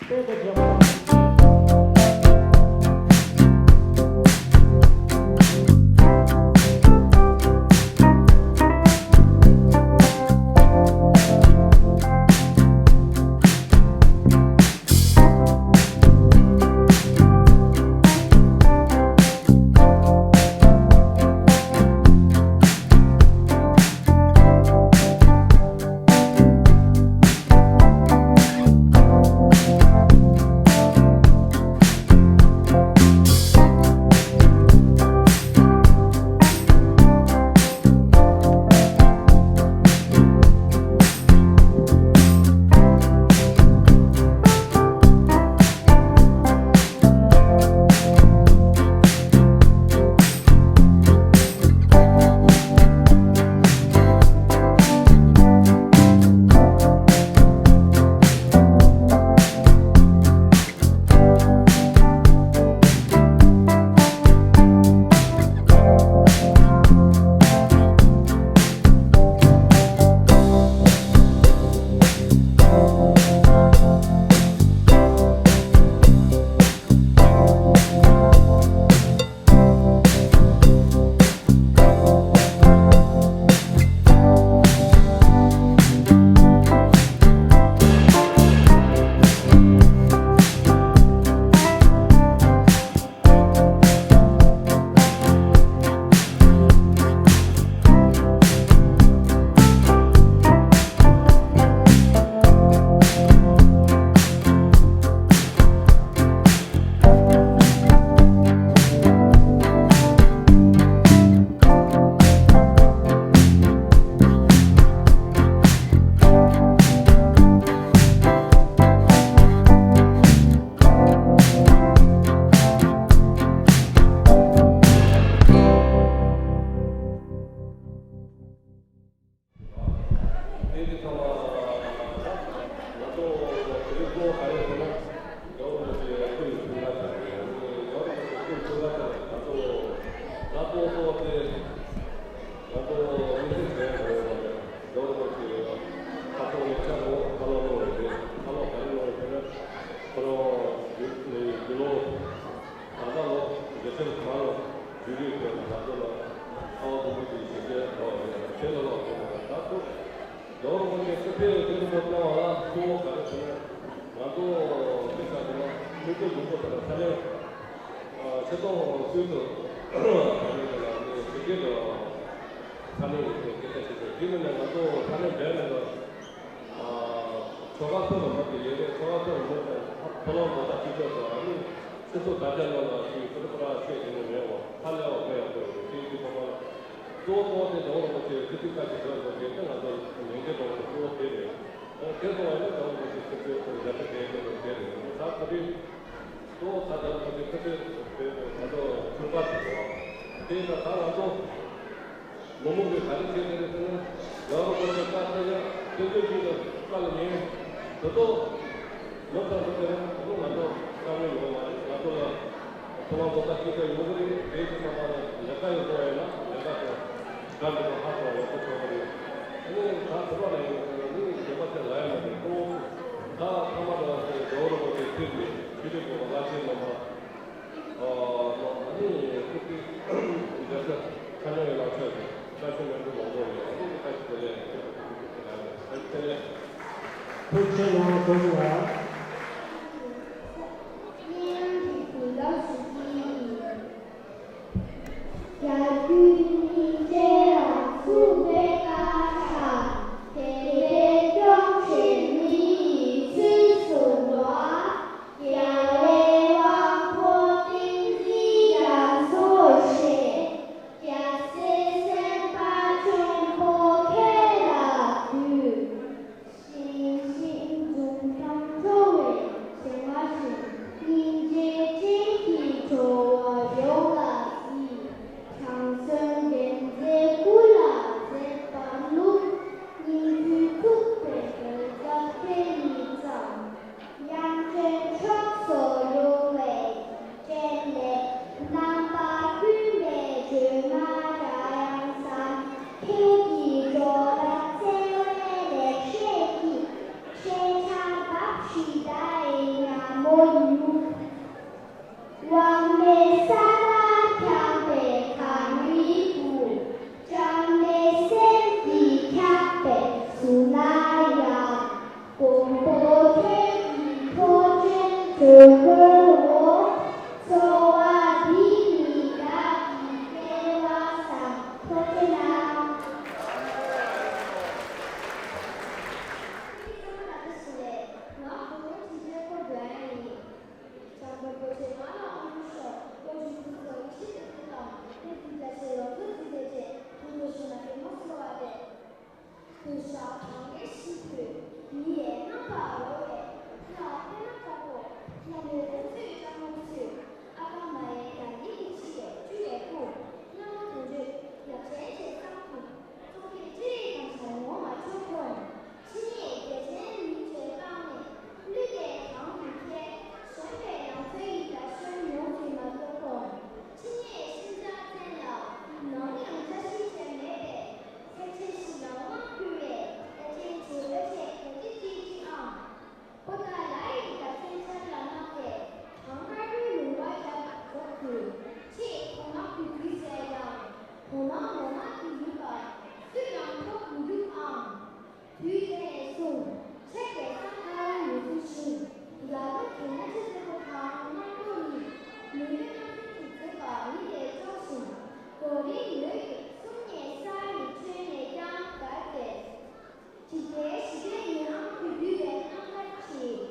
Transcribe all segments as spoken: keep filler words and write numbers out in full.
དཔལ་དང་འབྲེལ་བ་དང་། དེ་དེ་ཚང་མ་ང་ཚོ་དེ་རིང་གཙོ་བོ་ག་རེ་ཟེར་ན། རྒྱལ་བ་རིན་པོ་ཆེ་སྐུ་ཡི་འཁྲུངས་སྐར་དང་། རྒྱལ་བ་རིན་པོ་ཆེ་སྐུ་ཡི་འཁྲུངས་སྐར་དེ་ལ་ང་ཚོ་ད་གཙོ་བོ་གཙོ་བོ་དེ་ང་ཚོ་མི་སེར་གཞན་ཡང་ཡོད་པ་རེད། རྒྱལ་བ་རིན་པོ་ཆེ་ཁ་ཐོག་ནས་ཕྱག་ལོ་ཁ་ལོ་གནང་བ་རེད། ཁ་ལོ་ག་རེ་གནང་བ་རེད་ཟེར་ན། ཁོ་རང་དགུང་ལོ། ད་ལྟ་ལོ་བརྒྱད་ཅུ་ཐམ་ལ་འཇུག་གི་ཡོད་པའི་ང་ཚོ་ལ་ཁ་བ་བུ་བུ་དེ་ཞིག་གི་ལོ་རེད། ཁྱེད་ལ་ལོ་དེ་ལ་ད་ཚོ་རྒྱལ་བ་རིན་པོ་ཆེ་སྐུ་ཕེབས་དེ་ཚོ་བཏང་བ་ལ་གཙོ་བོ་ག་རེ་ཟེར་ན། ང་ཚོ་དེ་ས་དེ་ལ་མི་ཚོ་མང་པོ་དང་ས་གནས་ཆེ་མཐོང་སུད་དུ་ད་ནི་དེ་ལ་ནི་ཕྱི་རྒྱལ་དུ་ས་གནས་ཡོད་པའི་སྐད་ཆ་ཞིག་རེད། དེ་མིན་ན་ང་ཚོ་ས་གནས་འདྲ་མི་འདྲ། ཆོལ་ཁ་ཚོ་ལ་མི་དེ་ཡོད་རེད། ཆོལ་ཁ་ཚོ་ལ་མི་དང་ཕོ་ལོང་རྡོག་རྩ་གཅིག་སྦྱོར་དང་། ཨ་ནི་སྤྱི་ཚོགས་དར་རྒྱས་ནང་ལ་ཞིག་ཁོ་ཚོ་ཁོ་རང་ཆོས་དེ་ནས་མེད་པ་ཧ་ལས་པ་མེད་ཡག་པོ་ཡོད་རེད། དེ་དུས་ཐོག་མ་ལ་གཙོ་བོ་གཙོ་བོ་དེ་རྒྱལ་བ་རིན་པོ་ཆེ་ཆུ་ཚོད་ཁ་ཅིག་བཟོས་འདུག་དེ་ཚོ་ང་ཚོ་ལས་འགན་འདྲ་བོ་དེ་གཙོ་བོ་དེ་རེད། ཨ་དེ་ཚོ་བ་ནི་རྒྱལ་བ་རིན་པོ་ཆེ་ཆུ་ཚོད་ཁོ་རང་རྒྱ་ཆེ་དེ་ཡོད་འདུག་དེ་རེད། ད་ཁོ་དེ་གཙོ་བོ་ད་རྒྱལ་བ་རིན་པོ་ཆེ་ཆུ་ཚོད་དེ་ང་ཚོ་ཆུ་ཚོད་དེ་རེད་བ། དེ་ད་ད་ང་ཚོ། མི་མང་གིས་ག་རེ་བྱས་ཀྱི་རེད་ཟེར་ན། རྒྱལ་བ་རིན་པོ་ཆེ་བཀའ་སྩལ་ཡ་དེ་ཚོའི་རྗེས་ལ་བཀའ་ལ་ཉན། དེ་ཚོ་མི་ཚང་ཚོ་དེ་རིང་དེ་ཚོ་ང་ཚོ་བཀའ་མོལ་ཡོང་མ་རེད། ང་ཚོ་ལ་ཐུབ་དབང་རྡོག་རྩ་གཅིག་སྒྲིལ་ཡོང་གི་རེད། དེ་ཚོ་ཚང་མ་ལ་ལས་ཀ་ཡོད་པ་ཡིན་ན་ལས་ཀ་དང་གྲ་སྒྲིག་པ་ཧ་ཅང་ཡག་པོ་ཆགས་ཀྱི་རེད། ཨ་ནི་ད་ཐུབ་པ་ལ་ཡོང་ཟེར་ན་ནི་རྒྱལ་བ་ཆེ་ལ་ཡ་མ་རེད། ཁོང་ད་ཐ་མ་ད་རྒྱལ་བ་རིན་པོ་ཆེ་ཐུག་ནས་ཆོས་རིག་པ་བླ་ཆེན་རྣམ་པ། ཨ་ནི་སྐུ་ཚེ་མཇལ་ས་ཁ་ཉོ་ཡི་ལག་ཆ་རེད། ཁ་ཆེ་མེད་འགྲོ་མང་པོ་རེད། ཨ་ནི་ཁ་ཆེ་དེ་ལས་ཁྱེད་ཀྱི་ཐུགས་ཁུར་ཁྱེད་ལ་ཡང་ཁྱེད་ཀྱི་ཐུགས་ཁུར་ཁྱེད་ལ་ཡང་། ཐུགས་རྗེ་ཆེ་ལགས། ཐུགས་རྗེ་ཆེ་ལགས། རྒྱལ་བརྒྱུད་སྙིང་བརྗེ་ལ་ཐུག་པའི་སྐར། དེ་ལས་སྐྱོང་བྱེད་མི་ཡི་ཚུལ་དུ་འགྲོ། རྒྱལ་བའི་དབང་པོ་ཏིང་འཛིན་རྒྱ་མཚོ་ཞེས། རྒྱལ་སྲས་སེམས་དཔའ་ཆེན་པོ་ཁྱེད་ལ་འདུད། ཞིང་ཞིང་འཛུམ་མདངས་ ཞུ་དགོས་འོ། འཚོ་བ་འདི་ནི་བདག་གི་སྐལ་བ་བཟང་། ཐུགས་རྗེ་གནང་། དུ་ཞག་གྲངས་མེད་བཞི་པོས་མི་ཡི་རྣམ་པར་རོལ་བའི་ལྷ་དཔེར་ན་དཀར་པོ། ལྷ་མོའི་རོལ་མཚོའི་སྐྲག་སྣང་ཚོས། ཨ་ཀ་མ་ཡའི་ཡ་ལི་གི་འཁྲིས་པའི་སྤྲུལ་པའི་སྐུ། སྣང་བ་དོན་གཅོད་ཡབ་ཆེན་ཞེས་བསམ་ཐུབ། ཚོགས་ཀྱི་སྤྱི་ཡི་དང་ཞལ་ངོ་མ་ཆོག་གོ། ཕྱི་ནས་རྒྱལ་ཆེན་མིང་བརྗོད་བཏང་ནས། བླུད་དེ་གང་དུ་ཁྱེར། གཞོན་པའི་ཡང་རྩེ་ཡི་བརྡ་ཤོད་མྱོང་ཚུལ་མ་ཐོབ་གོ། ཕྱི་ནས་ཤིན་སྦྱངས་བཙན་ལ། ནམ་ཡང་བཀྲ་ཤིས་བྱས་མེད་པས། ཚེ་ཆེ་ཞིག་ལ་དབང་བསྒྱུར་བའི། བརྡ་ཅན་གྱི་འོད་ཆེན་ག་ཅི་ཅིག་ཅིག་ཨང་། པོ་ཏཱ་ལ་ཡི་བརྡ་མཚོན་ཆར་ལ་བསྣམས་ཏེ། གངས་དཀར་པོའི་ལུང་པ་རྒྱབ་ལ་འཛེགས་ཏེ། ཕྱིས་གོང་མ་གུས་འདུད་ཟེར་ཡང་། གོང་མ་ངོ་མ་གི་ཡུལ་པ། སུས་ཀྱང་ཐོབ་མི་ཐུབ་ཨང་། དུས་དེ་ནས་བཟུང་། ཁྱེད་ཀྱིས་བསམ་དཀའ་བའི་ལུགས་སྲོལ་བཞིན། ཡར་ལུང་གི་སྣ་ཆ་སེར་པོ་དང་དམར་པོ་གཉིས། མི་ཡུལ་སྣ་ཚོགས་ཀྱིས་མཛེས་པ་མི་དེ་སྐྱོང་ཞིང་། རྡོ་རིང་ངོས་ཀྱི་གསུམ་ནས་ས་ཡི་ཁྲོད་ནས་ཀྱང་དར་ཏེ། འཇིག་རྟེན་ཞི་བདེ་ཉིད་དབང་དུ་འདུས་པའི་རྣམ་ཐར་གྱིས།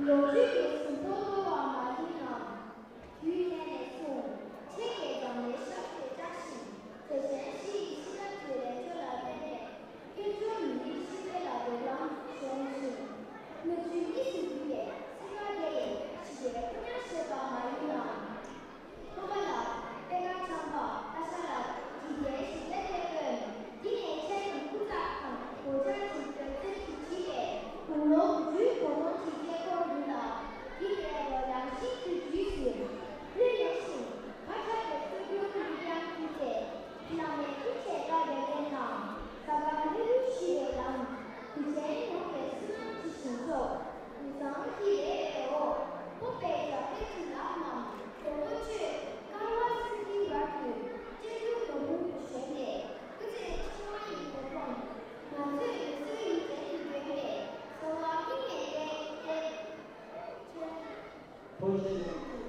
ལོ་རྒྱུས་ཀྱི་ཟིན་ཐོ་གཏོར་བ་མ་ཡིན་ནམ། དུས་དེ་ནས་བཟུང་། ཁྱེད་ཀྱིས་འཛམ་གླིང་ཞབས་ཀྱིས་བཅགས་ཤིང་། དེ་བཞིན་ཕྱི་ཡི་ཤེས་རབ་ཀྱི་ལས་ཆོད་ལ་བརྟེན་ནས། དཀོན་མཆོག་མི་མིན་ཤེས་འདོད་ལ་འདོད་ལམ་ཤོང་ཞིང་། སྣོད་བཅུད་གཉིས་སུ་འདུས་པའི་ཚིག་ཀ་དེ་ཡིས་ཞི་བདེའི་ཕོ་ཉ་བཞེས་པ་མ་ཡིན་ནམ། ཐོག་མ་ལ་པད་དཀར་འཆང་པ་ཨ་ཤ་ལ་འཇིག་རྟེན་ཞི་བདེ་དེ་སྟོན། འདི་ནས་ཁྱེད་ཀྱི་སྐུ་ཚབ་དང་སྒོ་ལྕགས་ཀྱི་རྒྱལ་མཚན་གྱིས་བྲིས་པའི་དགུང་ལོ་དགུ་བཅུའི་གོ་སྟོན་གྱི་དཀྱིལ་འཁོར་འདི་ལ། འདི་ལས་ལོ་ཡང་ཤིན་ཏུ་རྒྱུས་སུ་ལྷོད་ལེགས་ཤིང་། ཁ་ཁྱབ་པའི་སྲོལ་རྒྱུན་འདི་ཡང་བརྒྱུད་དེ། བླ་མའི་སྐུ་ཆེ་བཀའ་ཡོན་ཏན་དང་། ཟབ་ཁང་ལྷ་ལུང་ཞི་བའི་ལམ། གདུལ་བྱའི་ངོ་བོའི་བསོད་ནམས་ཀྱི་ཞིང་མཆོག །དུས་བཟང་གི་རེ་བའི་འོག །སྤོབས་པའི་རྒྱལ་པོའི་གྱི་ལག་རྣམས། མགོན་པོ་གཅོད་དཀར་བ་སེང་གེའི་བར་དུ། སྤྱན་དྲུག་ནོར་བུ་དུ་བཞོན་ནས། སྐུ་ཚེ་ཕྲེང་བ་ཡི་གོ་འཕང་། ང་ཚོས་ཡུལ་སྲོལ་ཡུལ་ཅན་དུ་བསྒྱུར་བའི། གསོལ་བ་སྙིང་ནས་འདེབས་འདེབས། ཐུགས་རྗེ་ཆེ།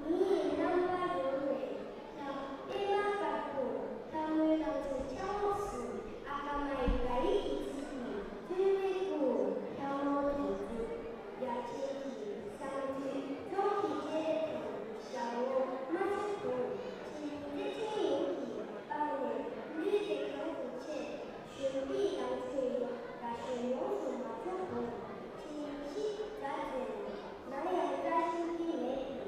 མི་ཡི་རྣམ་པར་རོལ་བའི་ལྷ། པདྨ་དཀར་པོ་ལྷ་མོའི་གླང་ཆེན་ཕྱག་འོག་སུ། ཨ་ཀ་མ་ཡི་ཡ་ཡིག་གི་ཚིག་གིས་སྤྲུལ་པའི་སྐུ། ལྷ་མོ་དོན་གྲུབ་ཡབ་ཆེན་གྱི་གསང་འདུས་ཚོགས་ཀྱི་སྤྱན་རས་གཟིགས། ཞལ་ངོ་མ་ཆེན་པོ་ཆེན་བརྩེ་ཆེན་ཡོངས་ཀྱིས་སྤངས་ནས། བློས་བདེ་གང་དུ་ཁྱེར། གཞོན་པའི་ལང་ཚོའི་རྒྱ་ཞོན་ཡོངས་སུ་མ་ཆོག་གོང་། ཕྱིན་ཅི་མཛད་མཛད་ནས། ནམ་ཡང་བཀྲ་ཤིས་ཀྱི་མེ་དེ།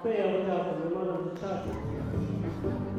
དཔེ་ཡག་པོ་བཏགས་སོང་། མི་མང་རྣམས་ཀྱི་ཕྱག་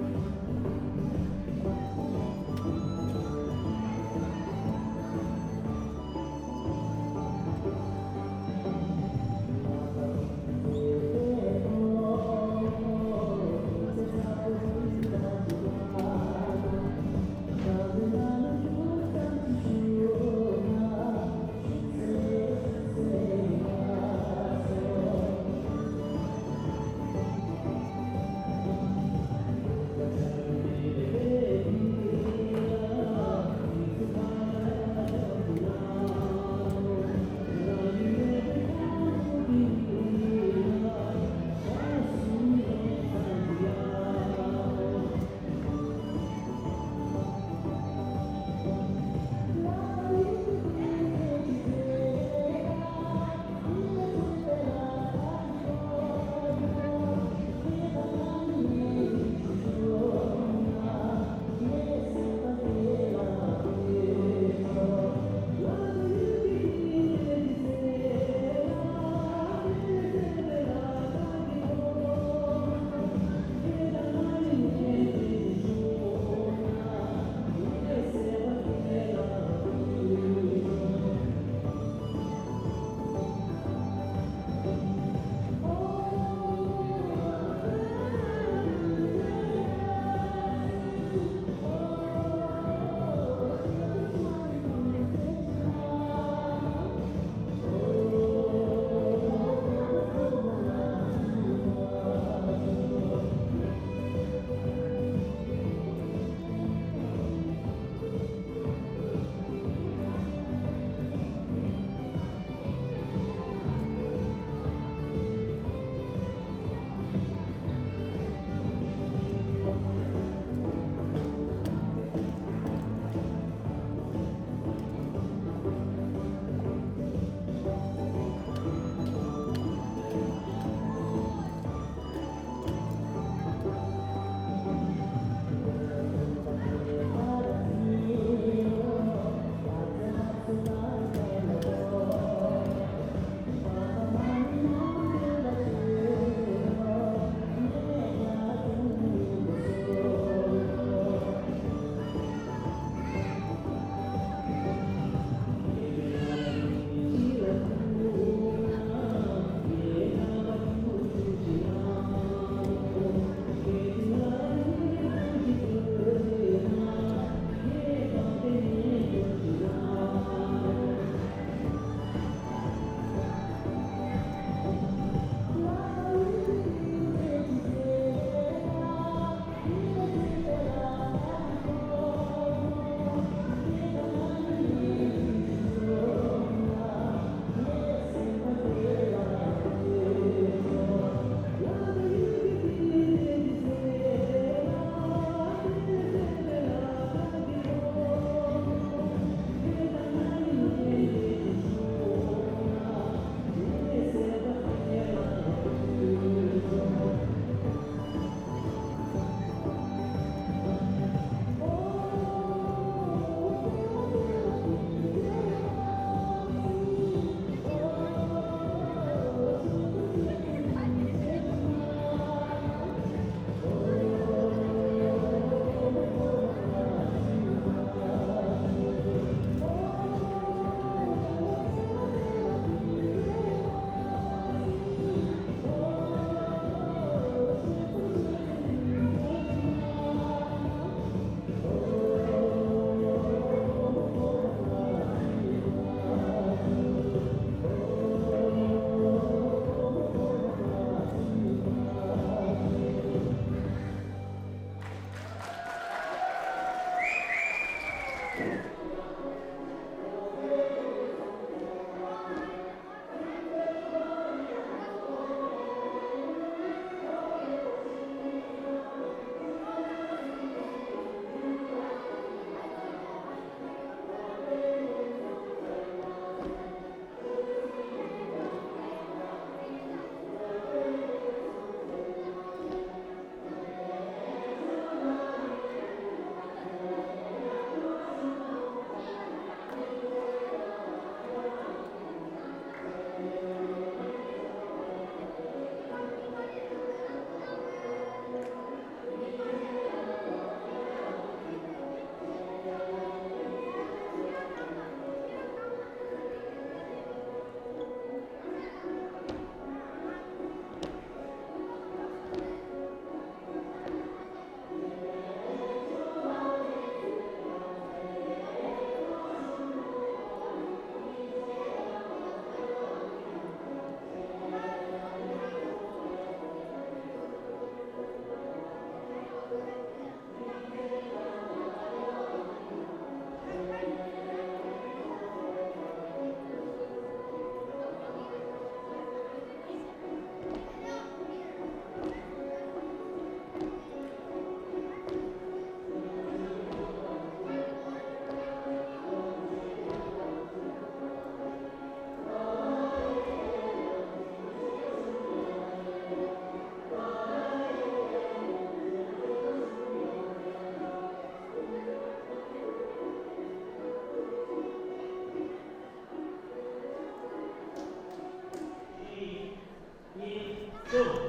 ས་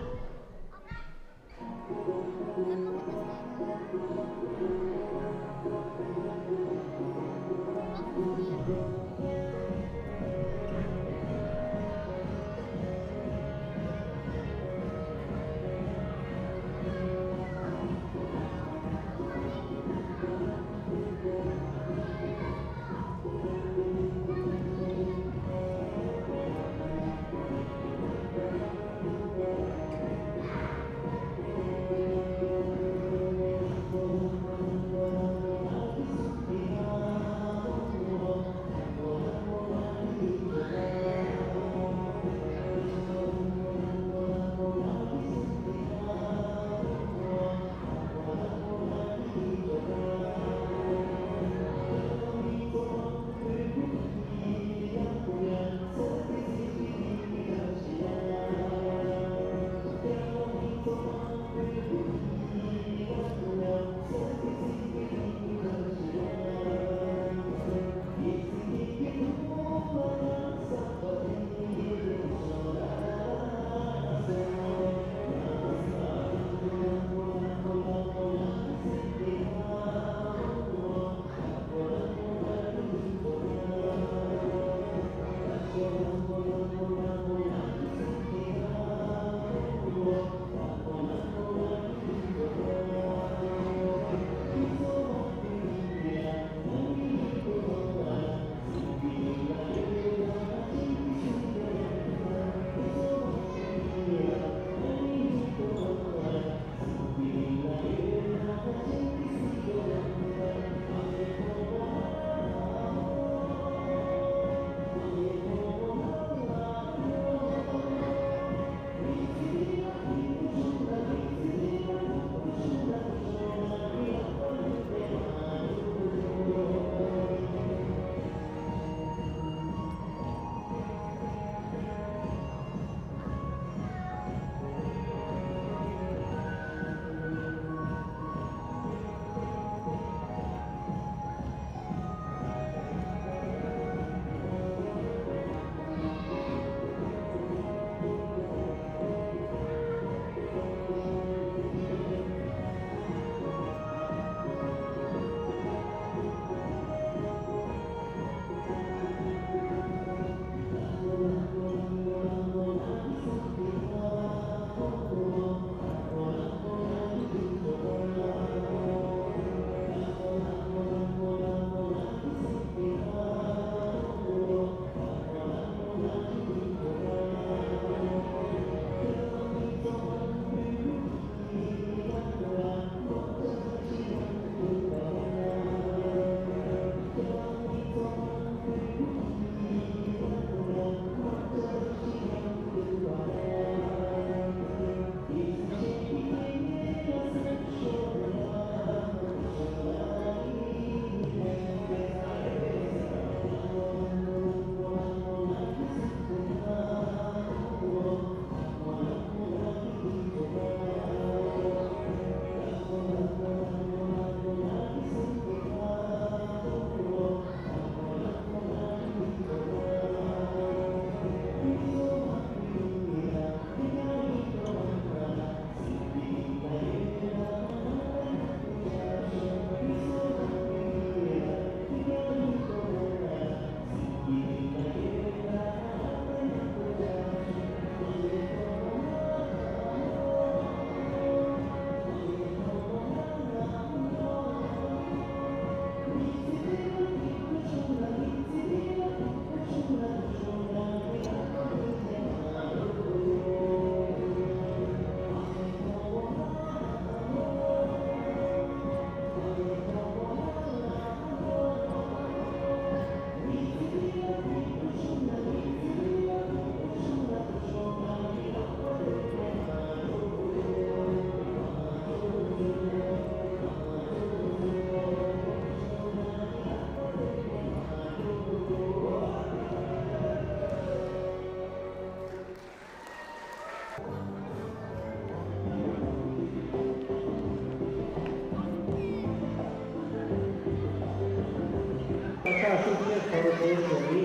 ཆ་ཤུགས་ཆེན་ཚོར་བའི་ཞོགས་ནི།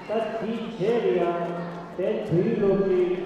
ད་དེའི་རྗེས་ལ་ཡང་དེ་བོད་ཡིག་སློབ་གྲྭའི།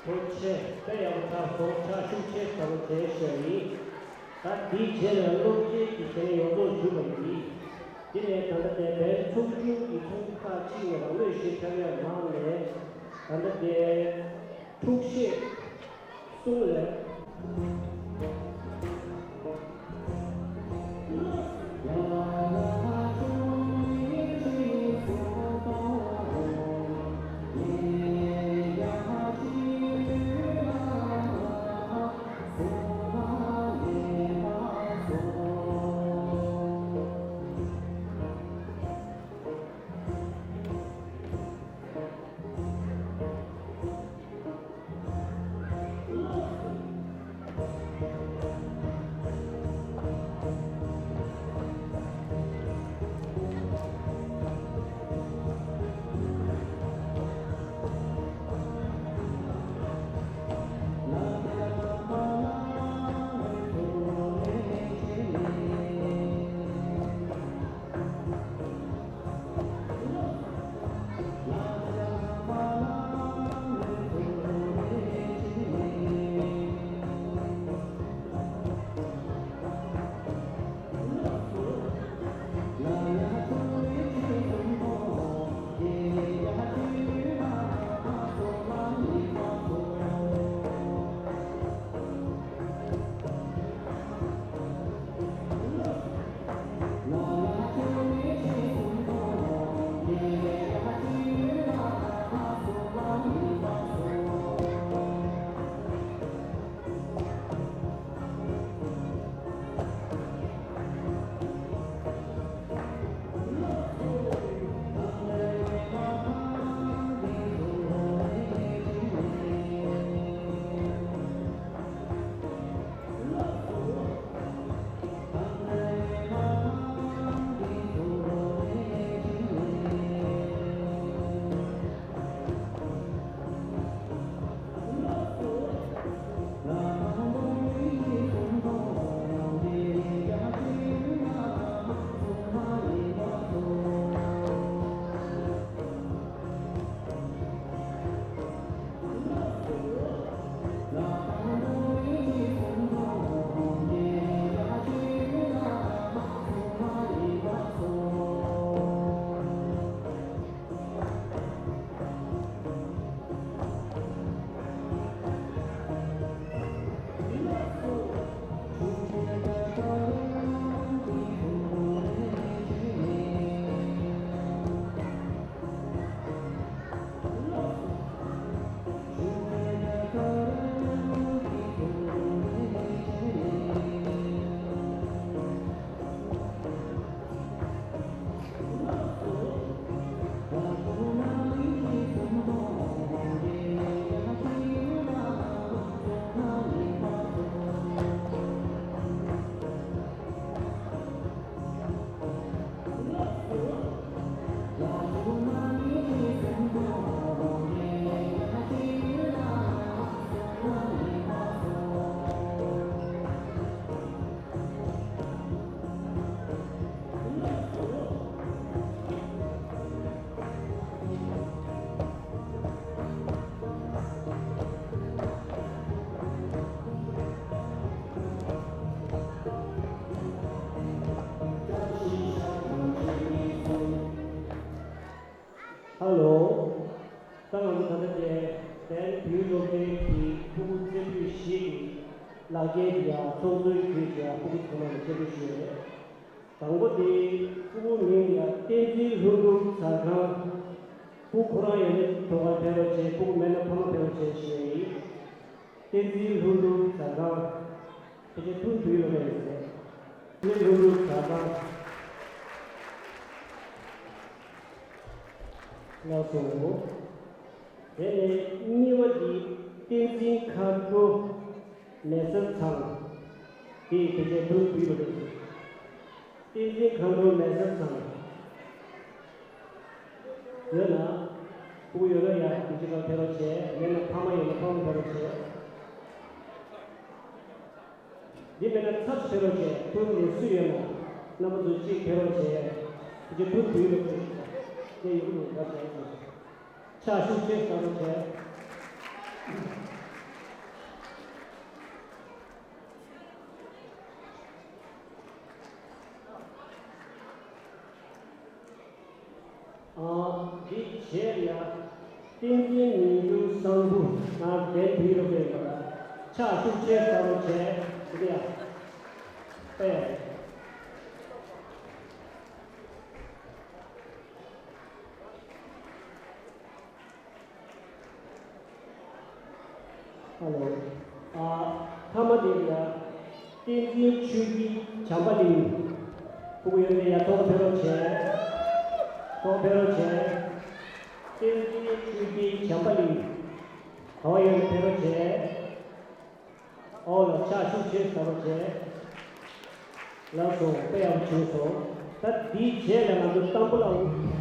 ཐུགས་རྗེ་ཆེ། དཔེ་ཡག་པོ་ཆགས་སོང་། ཕྱག་ཤུགས་ཆེ་ཟབ་པོ་བྱས་ཤག་ཡིན། ད་འདིའི་རྗེས་ལ་སློབ་ཆེན་གྱི་ཞལ་ཡོངས་རྫོགས་ཞུས་པ་ཡིན། དེ་ནས་ད་ལྟ་དེ་བན་ཚོགས་ཆུང་གི་ཚོགས་མི་ཁག་ཅིག་ནས་རང་མོས་ཤིག་འཁྲབ་ཡག་ལངས་ནས། ད་ལྟ་དེ་འཁྲུག་གཞས་གསུང་ལས། ཧ་ལོ། ད་ང་ཚོ་ད་ལྟ་དེ་བན་བོད་སློབ་གྲྭའི་གི་ཕྲུ་གུ་རྩེ་ཕུད་བཞི་གི་ལག་འཁྱེར་ཡ་ཚོགས་གཙོའི་གྲས་ཀྱི་ཕྲུ་གུ་ཚང་མ་ལ་བཅར་འདྲི་ཞུ་ཡ་རེད། དང་པོ་དེ་ཕྲུ་གུ་མིང་ཡ་བསྟན་འཛིན་ལྷུན་གྲུབ་ཟ་ཁང་། སྤུ་གུ་ཁོ་རང་ཡོད་ན་ཐོག་ཁར་ཕེབས་རོགས་བྱེད། སྤུ་གུ་མེད་ན་ཕ་མ་ཕེབས་རོགས་བྱེད་ཞུ་ཡ་ཡིན། བསྟན་འཛིན་ལྷུན་གྲུབ་ཟ་ཁང་། ཕལ་ཆེར་ཐུང་དུས་ལ་རེད་ཟེར། བསྟན་འཛིན་ལྷུན་གྲུབ་ཟ་ཁང་། ལགས་སོ། དེ་ནས་གཉིས་པ་འདི་བསྟན་འཛིན་མཁའ་འགྲོ་མེ་བསྲེགས་ཚང་། དེ་ཡི་ཕལ་ཆེར་ཐུང་དུས་ལ་རེད་ཟེར། བསྟན་འཛིན་མཁའ་འགྲོ་མེ་བསྲེགས་ཚང་། ཡོད་ན། སྤུ་གུ་ཡོད་ན་ཡ་དེ་ཅི་གང་ཕེབས་རོགས་བྱེད། མེད་ན་ཕ་མ་ཡོད་ན་ཕ་མ་ཕེབས་རོགས་བྱེད། འདི་མེད་ན་ཚབ་བྱེད་རོགས་བྱེད། ཐུང་དུ་སུ་ཡོད་ན་རྣམ་པ་ཚོ་གཅིག་ཕེབས་རོགས་བྱེད། དེ་ཅི་ཐུང་དུ་ཡོད་རོགས་བྱེད། དེ་ཡོད་རོགས་བྱེད། ཕྱག་ཤུགས་ཆེ་བཞག་རོགས་བྱེད། བྱས་ཡ། བསྟན་འཛིན་མི་འགྱུར་བཟང་པོ་ང་གདན་དུས་རབས་པའི་བར་ཕྱག་ཤུགས་ཆེ་ས་རུ་བྱས་འདི་ཡ། པས། ཧ་ལོ། ཨ། ཐ་མ་དེ་ཡ། བསྟན་འཛིན་ཆོས་སྐྱིད་བྱམས་པ་གླིང་། ཕྲུ་གུ་ཡོད་པའི་ཡ་ཐོག་ཕེབས་རོགས་བྱས། ཐོག་ཕེབས་རོགས་བྱས། བསྟན་འཛིན་ཆོས་སྐྱིད་བྱམས་པ་གླིང་། ག་བ་ཡོད་ན་ཕེབས་རོགས་བྱས། ཨོ་ལ་ཕྱག་ཤུགས་ཆེ་ས་རོགས་བྱས། ལགས་སོ་དཔེ་ཡག་བྱུང་སོང་། ད་དེའི་རྗེས་ལ་ང་ཚོ་ཏམ་བུ་ལ།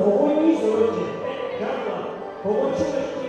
གོ་གོ་གཉིས་བཟོ་རོགས་བྱེད། རྒྱབ་ལ་གོ་གོ་ཆུང་བ་ཞིག་